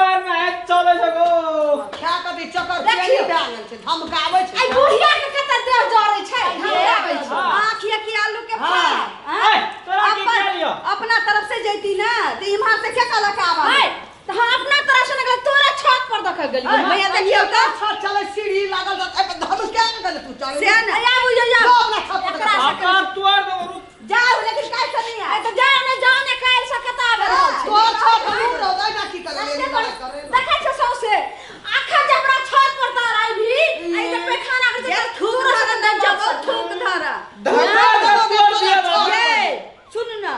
बार में हाथ चले सको। खा कभी चक्कर देखियौ। पेनी भए गेल छै, धमकाबै छै। आई बुढ़िया के कते देह जरै छै, धमकाबै छै। आँख ये की आलू के हाँ। फल। ए, तोरा की अपन- कह लियो? अपना तरफ से जैती ना तो इम्हर से के कहलक आवा? ऐ, तऽ हम अपना तरफ से निकल तोरा छत पर देख गेलियै। भैया देखियौ तऽ। छत चलै सीढ़ी लागल तऽ एहि पर धमका के गेलै तू चलै। से ने। आबू यो जो अपना छत पर एकरा से अपना तोड़ दो रुक। जाओ लेकिन काल्हि से नहीं ऐ आए। तऽ जाओ ने, जाओ ने, काल्हि से कतऽ आबि रहल छै? तोहर छत दूर रहौ, एहिना की करै देखते पर देखै छै सौंसे। आखन जे हमरा छत पर तर आइबी, ऐ जे पैखाना के जे थूक धरा न जब थूक धरा। धक्का के तोड़ दिया तो। ये सुन ना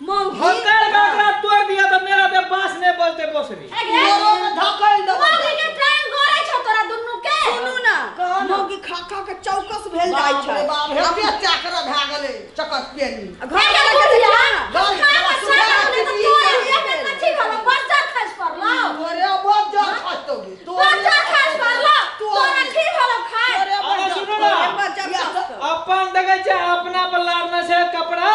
मौगी। धक्का के एकरा तोड़ दिया तो मेरा दे बांस ने बोलते बोसरी। तोरो के धकेल देबौ। मौगी के टांग गड़ै छौ तोरा दुन्नू के। सुनू ना, कह ना। मौगी खा खा के चौकस भेल जाइ बाप छै। रे बाप, हेते चक्कर भए गेलै चक्कर पेनी। घर वाला के बुढ़िया, देखियौ ना। खा के सारा दिन तऽ तोरा एहन कथी भेलौ? बज्जर खसि पड़लौ। तोरे बज्जर खसतौ गे। बज्जर खसि पड़लौ। तोरा की भेलौ खाय? तोरे अरे बज्जर। सुनू ना। बज्जर खसतौ। अपन देखै छै अपना पर लारने छै कपड़ा,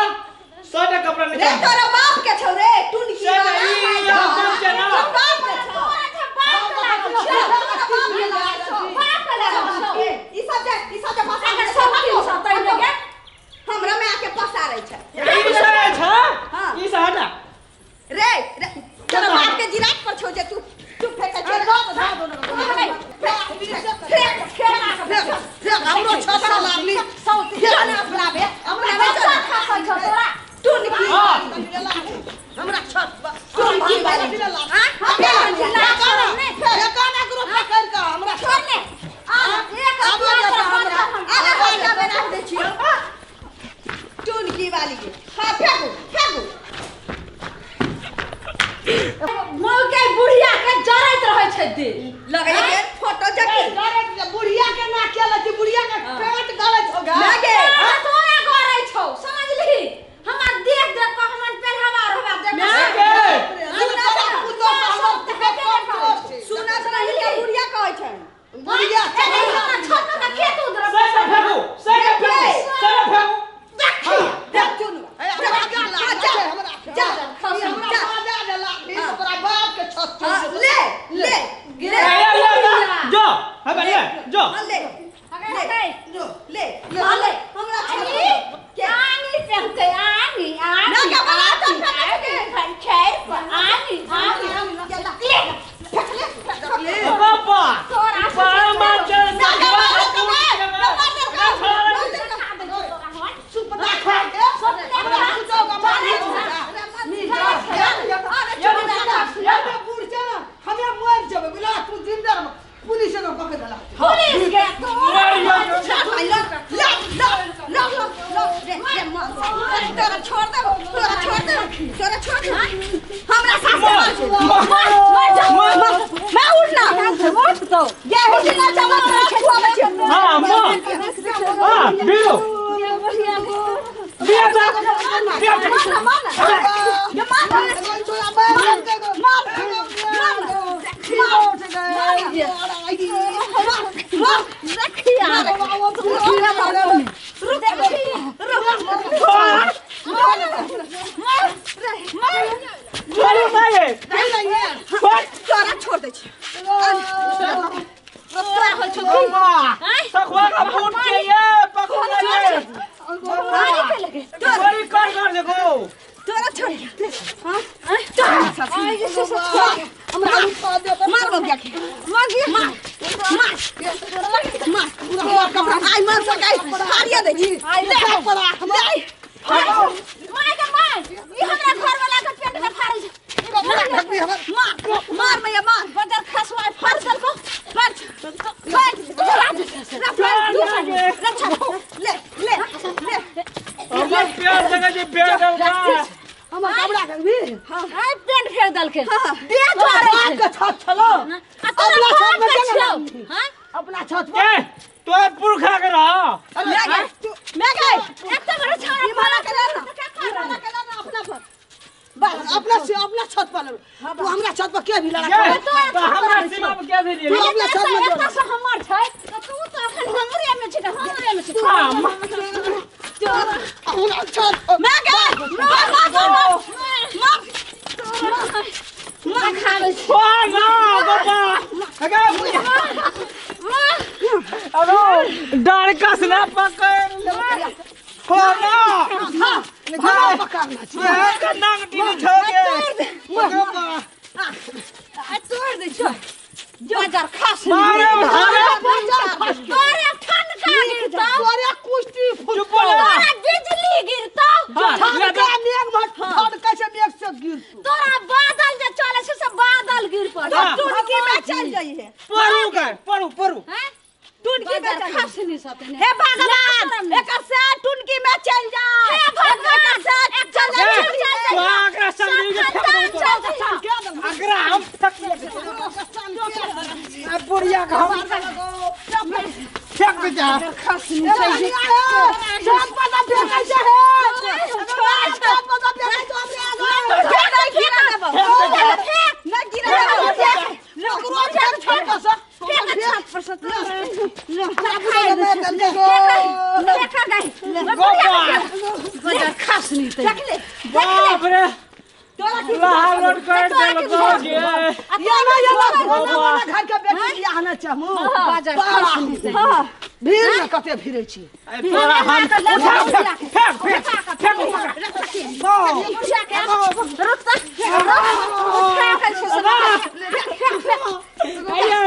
सटा कपड़ा रे निकाल। तोरा बाप के छौ रे, टुनकी से वाला। ई अपन छै ना। तोरा बाप के छौ। तोरा छै बाप के लागल छौ। तोरा बाप के लागल छौ। बाप के लागल छौ। ई सब जे ई सब जे पसारै अगर छै, सब किछु सतै ने गे। हमरा में आके पसारै छै। ई से छै। हाँ। ई से हटा। रे रे तोरा बाप के जिरात पर छौ जे तू तू फेकै छै। फेक फेक फेक। फेक, हमरो छत से लागली। चल अपना बे हमरा अपना बज्जर खसै छौ तोरा। टुनकी। हाँ। हमरा छत पर टुनकी वाली। हाँ? हमरा छोड़ ने। आ, एक आबो हाथ जेतै पर हमरा। बज्जर हम। अरे भाई बना दे छियो टुनकी वाली के। हां फेकू फेकू। मौके बुढ़िया के जरैत रहै छै देह। लगै के फोटो जकी बुढ़िया के ना केले छी, बुढ़िया के पेट गलै छौ गे। ना गे। तोरा तोरा गरै छौ, समझलिही? हमरा देख देख कऽ हमर पेहरावा रहबा देख। ना। सुना सुना के बुढ़िया कहै छै। बुढ़िया ए, नहीं, हमरा छत पर खेत उधर। से से फेंकू, से से फेंकू, से से फेंकू। देखी देख चुनु। हमरा जा जा जा। जा ले ले ए, ले ए, ले, ले, जो, हबे ले, जो। हाँ, ले अगर हे, ले ले हाँ, ले हमरा छोड़ आनी, के आनी पेहते, आनी, आनी, ना के बना तो आनी, फेंक के। आनी, छै पर, आनी, आनी। ले फेंक ले फेंक ले। बाबा, तोरा से बाल मार चल, ना के सखवा बना का तो बूट मैं के ना मार दे ना छोड़ा। खा दै छौ तोरा, हँ? पुलिस के तोरा तोरा छोड़ दे, तोरा छोड़ दे, तोरा छोड़ दे। हमरा सास मैं उठना उठ तो। ये उठना चलो तोरा खुआबै छियौ। हाँ, माँ। हाँ, बीरो। बिया जा। बिया जा। मार ना, मार ना। ये मार ना। मार मार मार रखिया। छोड़ू ना ये। छोड़। तोरा छोड़ दै छी। तोरा होइ छौ की? बाबा, सखवा का बूट चाहिए, पकड़ ले। आनी के लगे। बड़ी कर कर देखो। तोरा छोड़ दे। हां तोरा आइ जे से छोड़। मार बगिया के मार मार मार मार कपड़ा आई मार सकाई फाड़िया दै छी। ले ले। माय के माय, ई हमरा घर वाला के पेट के फाड़ै छै। मार मार मैया मार। बजर खसवाय फाड़ देलको। फाड़ फाड़ रक्षा ले ले ले। हमर प्यार जगह जे बेड़ दल का। हमर कपड़ा के भी आइ पेंट फेंक देलकै। हाँ। देह जरै छै। के छत छलो। आ तोरा अपना छत बाप में के केना छियौ। लागी? हाँ? अपना छत पर ए, तोर पुरखा के रह। मैं गए मैं गए। एते बड़ा छौड़ा ई माला के लाना, ई माला के लाना अपना पर। बस अपना से अपना छत पर तू हमरा छत पर के भी लड़ा ये, कर? तो हमरा सीमा पर क्या भेलिए? तू अपना छत में एतऽ से हमर छै तऽ तू तऽ अखन हमरे में छी तऽ हमरे में छी। हाँ, हमरा छत मैं गए मार मार मार मार मार खाबै छी। छोड़ ना। डर कसना पकड़ हो ना। हाँ, हमरा पकड़ना छै। ये नंग टीवी छोगे। आ तोड़ दे छो बाजार खास। मारे मारे। तोरे ठनका गिरतौ। तोरे कुश्ती फुट। चुप बोला। तोरा बिजली गिरतौ। ठनका मेघ भट ठनका से मेघ से गिर। तोरा बादल जे चले छै से बादल गिर पड़तौ। हाँ। टुनकी में चल जाइ है। परू कर परू परू। हैं? टुनकी में बाजार चल खास नहीं सते ने। हे भगवान, एकर से टुनकी में चल जा। हे भगवान, एकर से चल जा। ए, चल जा। तो आगरा संग के फेंक दो। चल जा। आगरा हम तक अब बुढ़िया का हम फेंक दे जा। छत पर ना फेंकै छै हे। छत पर ना फेंकै छै हमरे आगाँ। नहीं गिरा देबो, नहीं गिरा देबो। ककरो फेंक छत पर से। फेंक छत पर से। देखा गई। गोपाल। बाजार खास नहीं ते। देख ले। बाप रे, लाल रोड कर देलको गे। या ना या ना ना ना घर के बेटी बियाह ना चाहू। बाजार खास नहीं ते। हां। भीड़ में कते फिरै छी। तोरा हम उठा फेंक फेंक फेंक फेंक। बुढ़िया के रुक त उठा के छै से। आइए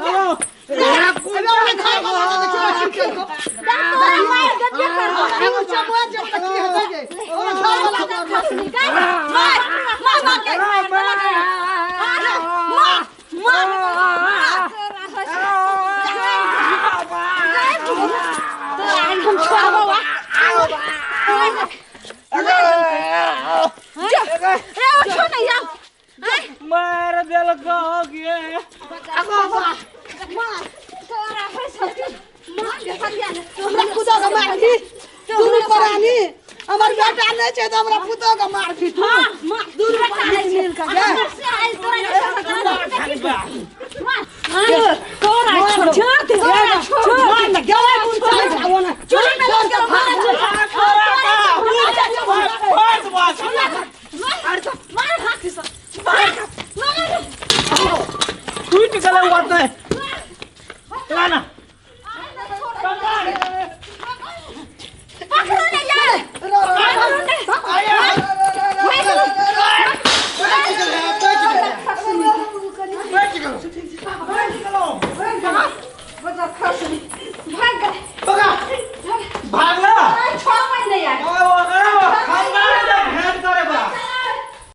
हेलो। अबे घर वाला के देखियो की केलको। तोरा मार गद्य करबो। एगो चमुआ जब तक की हेतै गे। ओकरा घर वाला के खास नहीं गई। मार मार मार के मार मार मार। तोरा आज हम छोड़बो। ए उठो नहीं यार। मार देलको गे। तोरा है सच्ची मार के हटिया। हमरा पुतोह के मारबी दुनू प्राणी। हमर बेटा नहि छै तऽ हमरा पुतोह के मारबी तू। मार दुनू प्राणी मिल के गे। से आई तोरा तोरा छोड़ छोड़ दे छोड़ मार ना गेलै कोन चाल जाओ ना। चोरी में लग गेल मार। मार हाथ से मार मार। टूट गेलै बात नहीं। चला ना।